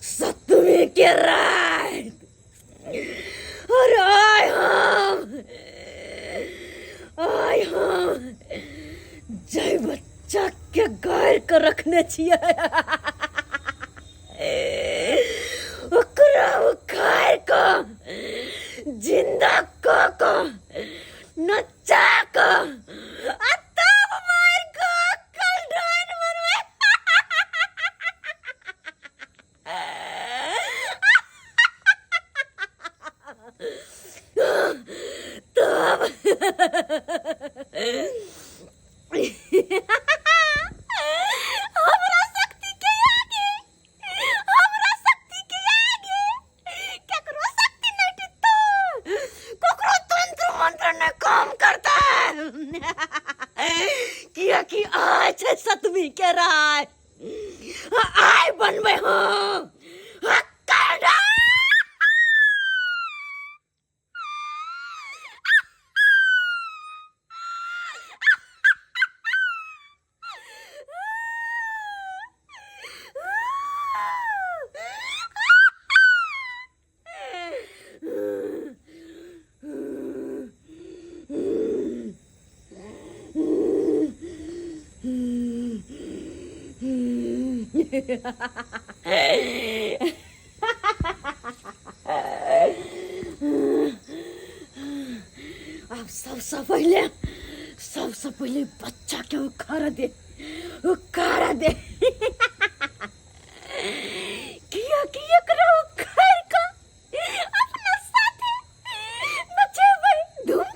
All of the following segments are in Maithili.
सप्तमी के रात और आइ हम जाहि बच्चा के गारि के रखने छियै, ओकरा उखाड़ि कऽ, जिंदा कऽ कऽ, नचा कऽ आ तब मारि कऽ अक्कल डाइन बनबै। तब हमरा शक्ति के आगे, हमरा शक्ति के आगे केकरो शक्ति नहीं टिकता, ककरो तंत्र मंत्र नहीं काम करता है, कियाकि आय छै सतमी के राय, आय बनबै हम। आब सबसँ पहिले बच्चाके उखाड़ दे, उखाड़ दे, किया कि एकरा उखाड़ कऽ अपना साथे नचेबै धूम।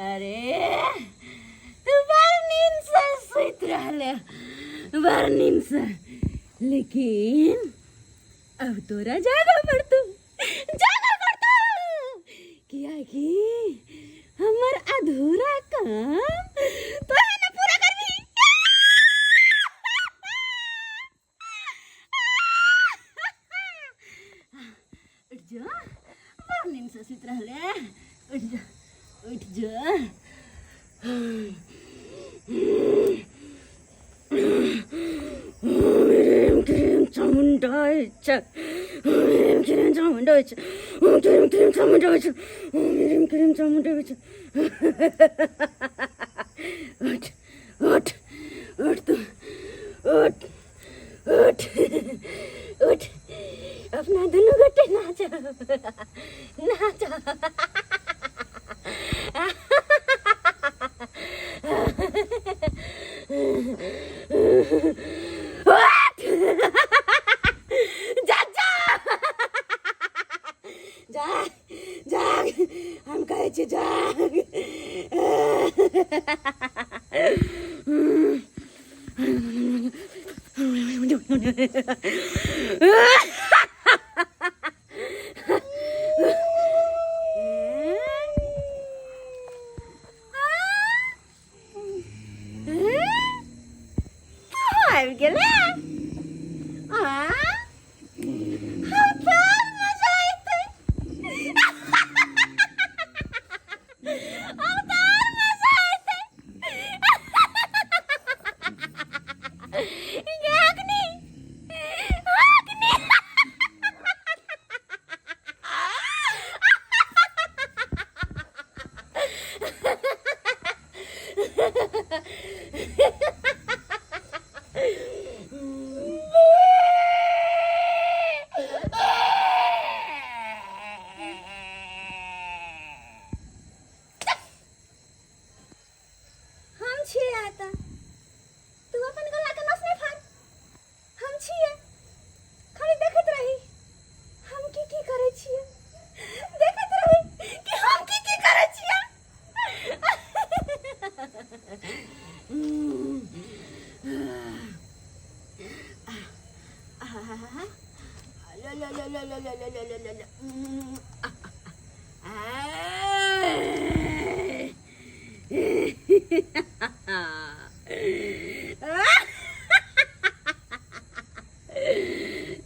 अरे, तू बड़ नींद से सुति रहले, बड़ नींद से, लेकिन अब तोरा जागा पड़तो, जागा पड़तो, कियाकि हमर अधूरा काम तोरा ने पूरा करबी। उठ जा, बड़ नींद से सुति रहले, उठ जा, उठ जा। क्रीम क्रीम चामुण्डा छ, क्रीम क्रीम चामुण्डा छ, क्रीम क्रीम चामुण्डा छ, क्रीम क्रीम चामुण्डा छ। उठ, उठ, उठ तू, उठ, उठ, उठ, अपना दुनू गोटे नाच, नाच। उठ, जा, जा, जाग, जाग, हम कहै छी जाग। आबि गेलै। आ हम तऽ मजा एतै, अब तऽ आओर मजा एतै। गे अग्नि, अग्नि। हम छियै आता, तू अपन गला के नस नहि फाड़। हम छियै, खाली देखैत रही हम की की करै छियै। देखैत रही कि हम की की करै छियै।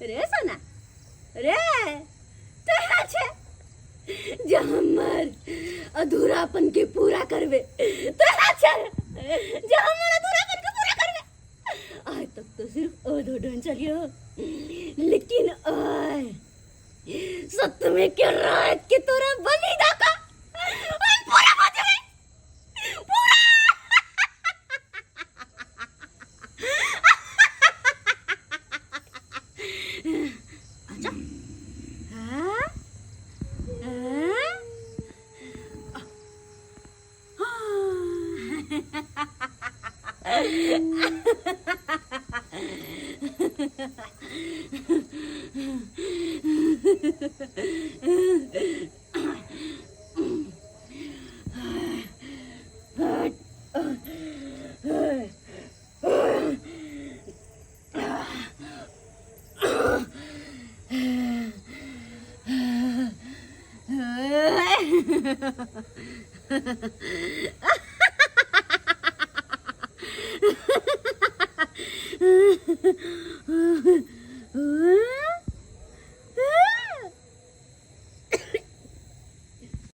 रे सोना रे, तोरा छै जे हमर अधूरापन के पूरा करबे। तोरा छै जे हमर अधूरापन के पूरा करबे। आज तक तो सिर्फ आधा डांस चलियो, लेकिन आय सप्तमी के रात के तोरा बलि दाका हम पूरा हो जाबे, पूरा। अच्छा, हाँ हाँ।